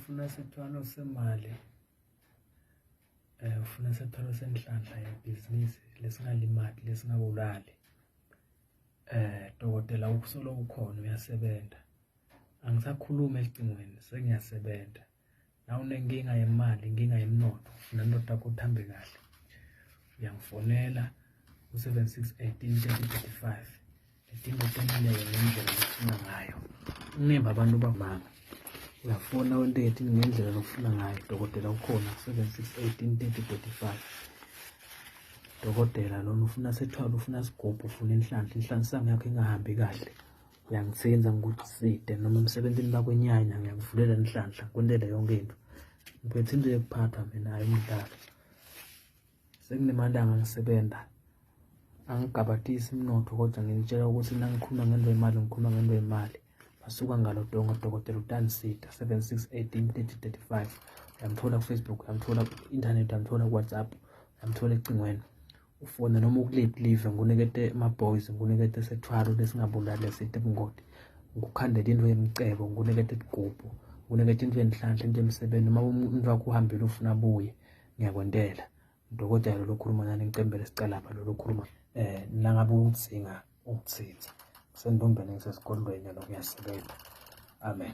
ufuna sethwalo semali, ufuna sethwalo senhlanhla yebhizinisi lesingalimali, lesingabulali, dokotela usolo ukhona uyasebenza. Angisakhulumi ecingweni, sengiyasebenza. Nawunenkinga yemali, inkinga yemnotho, ufuna indoda yakho uthambe kahle, uyangifonela ku-76 18 30 35. Letinto tenileyo ngendlela lokufuna ngayo. Unemba abantu bamanga. Uyafona wente yetini ngendlela lokufuna ngayo. Dokotela ukhona ku-76 18 30 35. Dokotela lona ufuna sethwala, ufuna sigubhu, ufuna inhlanhla, inhlanhla yakho ingahambi kahle. Uyangithinza ngikuthi noma emsebenzini bakwenyanya, ngiyakuvulela inhlanhla, kwentele yonke into. Ngiphethe into yokuphathwa mina, hayi umdlalo. Sekunemalanga ngisebenza, angigabatisi umnotho, kodwa nginitshela ukuthi nangikhuluma ngento yemali, ngikhuluma ngento yemali. Basuka ngalo donga dokotela utanisida 76 18 30 35. Uyamthola ku-Facebook, uyamthola ku-internet, uyamthola ku-WhatsApp, uyamthola ecingweni. Ufone noma ukuliphi live, ngunikete ama-boys, ngunikete sethwalo lesingabulali lesite bungoti, ngikukhandela into yemcebo, ngunikete igubhu, ngunikete into yenhlanhla, into yemsebenzi. Noma umuntu wakho uhambile ufuna abuye, ngiyakwentela. Udokotela lo khuluma nani, ngicembele sicalapha lo lokhuluma. Nangabe udzinga ukutsintsa, kusentombeni, ngisesigodlweni, lo kuyasebenza. Amen.